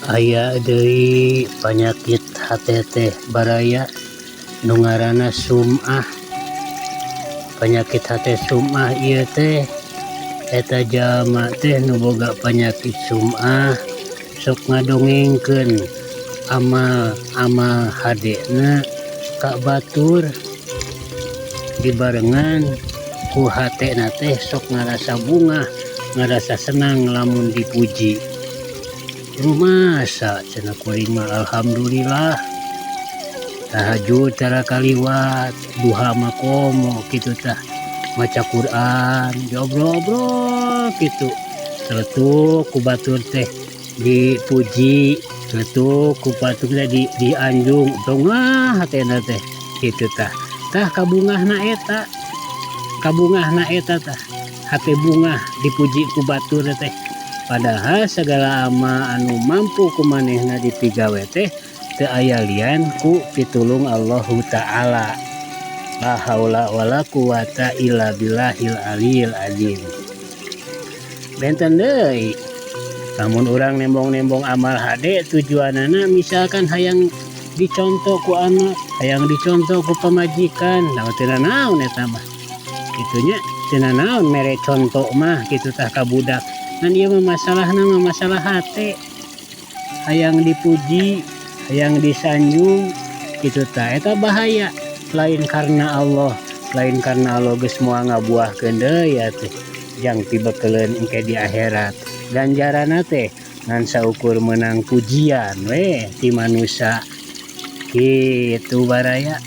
Aya deui panyakit hate teh, baraya, nu ngaranna sum'ah. Panyakit hate sum'ah ieu teh, eta jalma teh nu boga panyakit sum'ah sok ngadongengkeun amal amal hadena ka batur, dibarengan ku hatena teh sok ngarasa bungah, ngarasa senang lamun dipuji. "Rumasa," cenah, "kuring mah alhamdulillah tahajud tara kaliwat, duha mah komo," kitu tah, maca Quran diobrol-obrol kitu. Celetuk ku batur teh dipuji, celetuk ku batur teh dianjung, bungah hatena teh kitu tah. Tah, kabungahna eta, kabungahna eta tah, hate bungah dipuji ku batur teh, padahal segala amal anu mampu ku manehna dipigawe teh teu aya lian ku pitulung Allahu Ta'ala. La haula wala quwata illa billahil aliyil azim. Benten deui lamun urang nembong-nembong amal hade, tujuanana misalkan hayang dicontoh ku anak, hayang dicontoh ku pamajikan, nah, teu naon eta mah kitu nya, teu naon mere contoh mah kitu tah ka budak. Ngan ieu mah masalahna mah masalah hate, hayang dipuji, hayang disanjung kitu tah. Eta bahaya, lain karena Allah, lain karena Allah geus moal ngabuahkeun deui atuh jang pibekeleun engke di akhirat. Ganjaranna teh ngan saukur menang pujian we ti manusia kitu, baraya.